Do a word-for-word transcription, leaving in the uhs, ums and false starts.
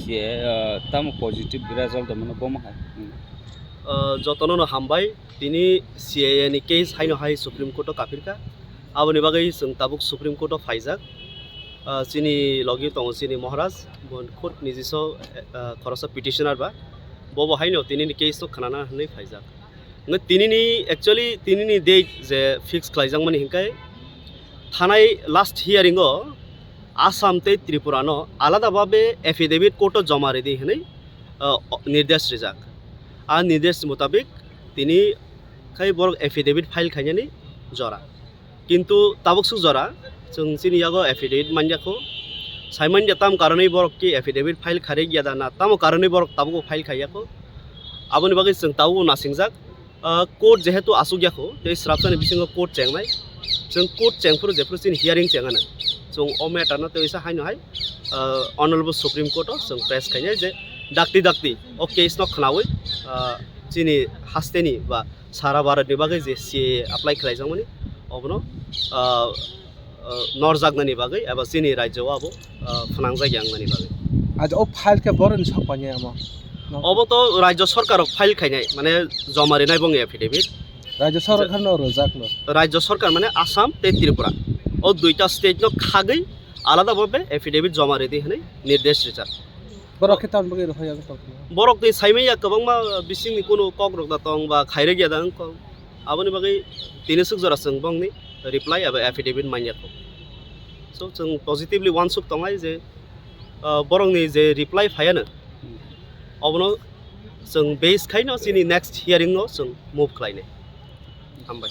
Je, ah, tamo positive result mano bomo hai. Hmm. Ah, jotono no hambai, tini C A A ni case haino hai Supreme Court o kaphirkha. Aboni bagwi chwng tabuk Supreme Court o phaijak. Ah, chini logi tongo chini Maharaj, bo khud nijiso, ah, khoroksa petitioner ba. Bobo haino tinini case no khnana hwnwi phaijak. Nge tinini, actually, tinini date je fix khlaijakmani hinkhe thanai last hearing o Assam tei Tripura no alada babe affidavit court o joma ridi hwnwi, ah, nirdesh rijak. A nirdesh mutabik tini khai borok affidavit file khainani jora. Kintu tabuk suk jora chwng chini yago affidavit manya kho. Sai manya tam karonwi borok ki affidavit file kharwi ya da na, tamo karonwi borok tabuk file khaiya kho. Aboni bagwi chwng tabuk nasingjak. Ah, court jehetu asuk ya kho, tei srapsani bisingo court chengnai. Chwng court chengphuru jephuru chini hearing chengana. Chwng o matter no tei isa haino hai, ah, Honorable Supreme Court o chwng press khainai je dakti dakti o case no khnaui, ah, chini hasteni ba sara Bharat ni bagwi je C A A apply khlaijakmani, obono, ah, ah, norjaknani bagwi eba chini rajyo o abo, ah, phnangjak yangnani bagwi. Aja o file khe boroni sokpani amo? No. Obo to rajyo sorkar rok file khainai, mane joma rinai bongni affidavit. Rajyo sorkar no rojak no? Rajyo sorkar mane Assam tei Tripura. O duita state no khagwi alada babe affidavit joma ridi hwnwi nirdesh rijak. Borok khe tamni bagwi rohorya wng tongkha? Borok tei saimanya kwbangma bisingni kunu kok rok da tong ba khairek ya da wng kong. Aboni bagwi tini suk jora chwng bongni reply eba affidavit manya kho. So chwng positively uansuk tongnai je, ah, borokni je reply phaiya no, obono chwng base khaino chini next hearing no chwng move khlainai. Hambai.